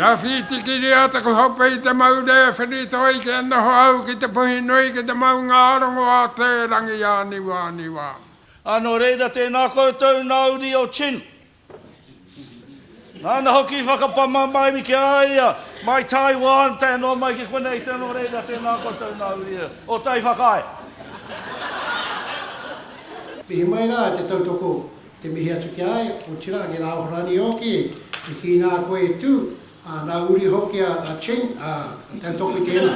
Kia whītikiria taku hope i te maure whiritoi kia noho au ki te puhi nui ki te maungārongo a Te Rangiāniwaniwa. Ā, nō reira tēnā koutou nā uri o Chin. Nāna hoki i whakapama mai ki a ia, mai Taiwan tae noa mai ki konei, te nō reira tēnā koutou nā uri o Taiwhakae. Mihi mai rā te tautoko Te mihi atu ki a ia, otirā, ki rā Ahorangi hoki, i kī nā koe e tū, ā, nā uri hoki a Ching, ā, ka tautoko i tēnā.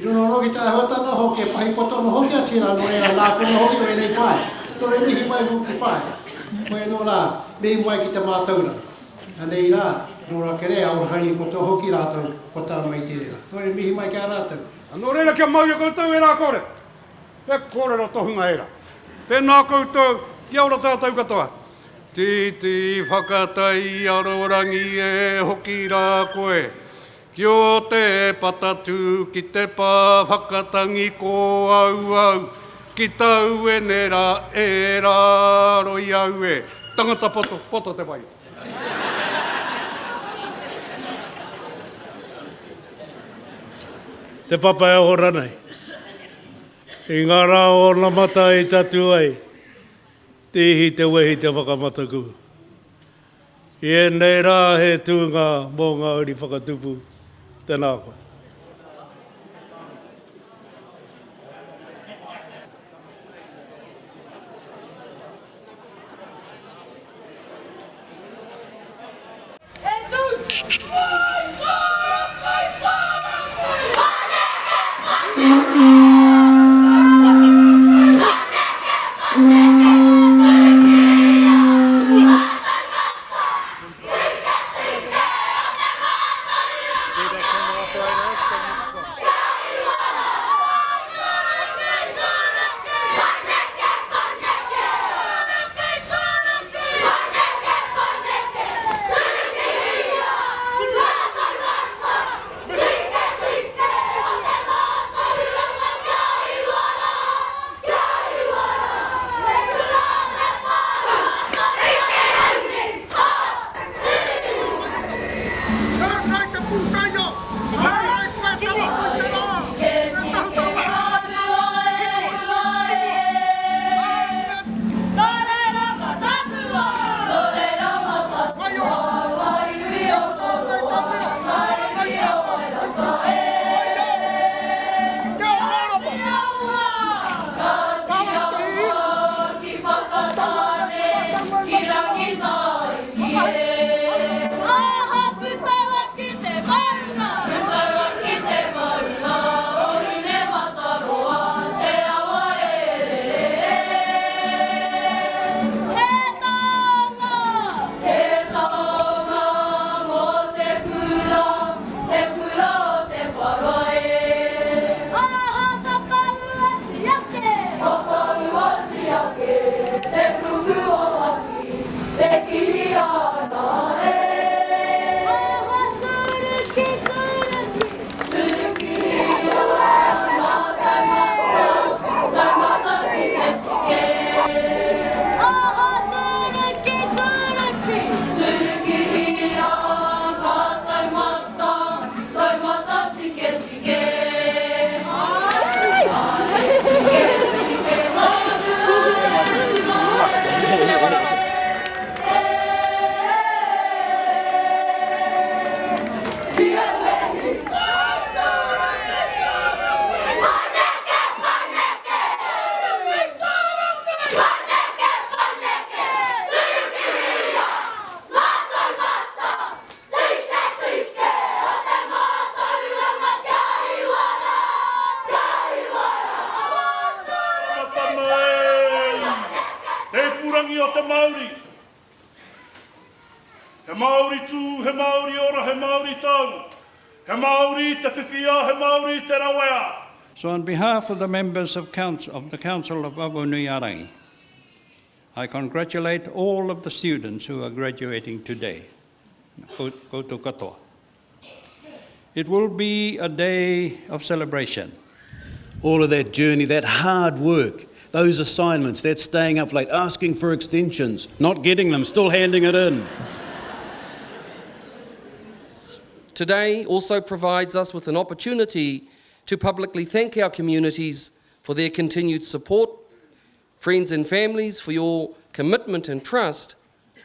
I runga anō ki te āhuatanga hoki, e pahi poto ana hoki a tērā, nō reira, nā koe hoki o ēnei whae. Nō reira, mihi mai hoki te whae. Koe anō rā, mihi mai ki te mātauranga. Anei rā, nō Rakerē, a Ahorangi katoa hoki rātou kua tae mai i tēnei rā. Nō reira, mihi mai ki a rātou. Nō reira, kia mau i a koutou ērā kōrero. He kōrero tohunga ērā. Tēnā koutou, kia ora tātou katoa. Titi whakatai arorangi e hoki rā koe Ki o te patatū ki te pā whakatangi ko auau Ki tauene rā e raro i au e Tangata poto, poto te wai. Te papa e ora nei. I ngā rā o onamata i tatū ai te ihi, te wehi, te whakamataku. I ēnei rā he tūnga mō ngā uri whakatupu, tēnā koe. Tata nei te ipurangi o te mauri. He mauri tū, he mauri ora, he mauri tau. He mauri te whiwhia, he mauri te rawea. So on behalf of the members of, council, of the Council of Awanuiārangi, I congratulate all of the students who are graduating today. Koutou katoa. It will be a day of celebration. All of that journey, that hard work, those assignments, that staying up late, asking for extensions, not getting them, still handing it in. Today also provides us with an opportunity to publicly thank our communities for their continued support, friends and families for your commitment and trust,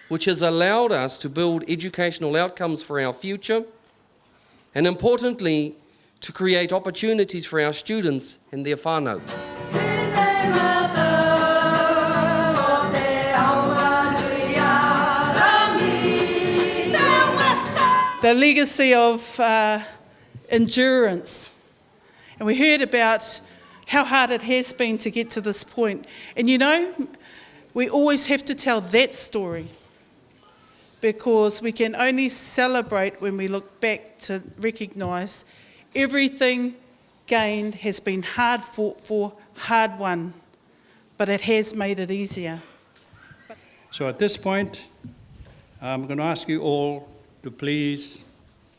which has allowed us to build educational outcomes for our future, and importantly, to create opportunities for our students and their whānau. The legacy of uh, endurance. And we heard about how hard it has been to get to this point. And you know, we always have to tell that story because we can only celebrate when we look back to recognise everything gained has been hard fought for, hard won, but it has made it easier. So at this point, I'm going to ask you all to please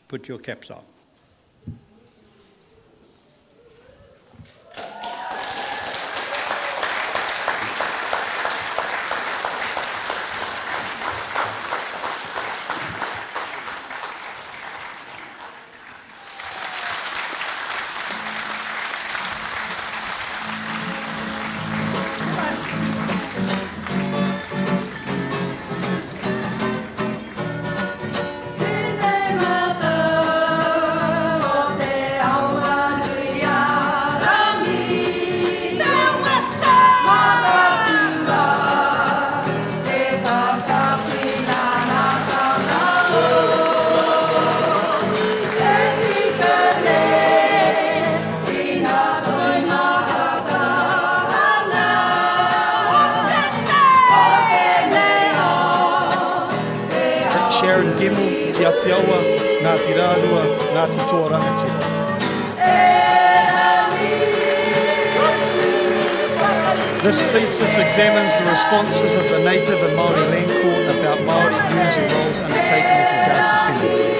put your caps on. Sharon Gemmell, Te Atiawa, Ngāti Rārua, Ngāti Toa Rangatira. This thesis examines the responses of the Native and Māori Land Court about Māori views and roles undertaken with regard to whenua.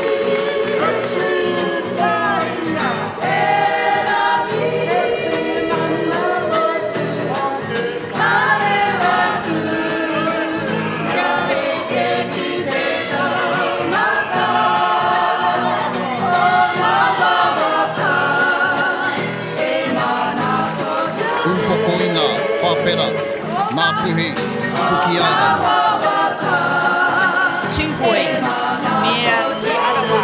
Ūpokoina, Papera, Ngāpuhi, Kuki Airani. Tūhoe, me Te Arawa.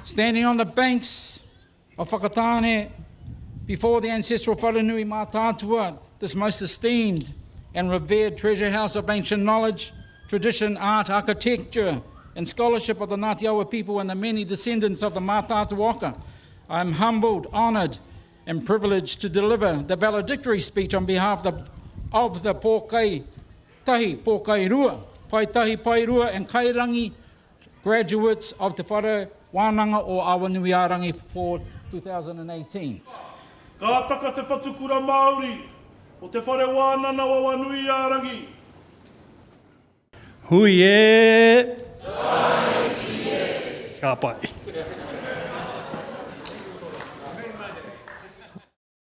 Standing on the banks of Whakatane before the ancestral wharenui Mātātua, this most esteemed and revered treasure house of ancient knowledge, tradition, art, architecture, and scholarship of the Ngāti Awa people and the many descendants of the Mātātua waka, I am humbled, honoured, and privileged to deliver the valedictory speech on behalf of the, of the Pōkai Tahi, Pōkai Rua, Pai Tahi Pai Rua, and Kairangi graduates of Te Whare Wānanga o Awanuiārangi for 2018. Ka taka te whatukura Māori o Te Whare Wānana o Awanuiārangi. Hui e! Ka pai.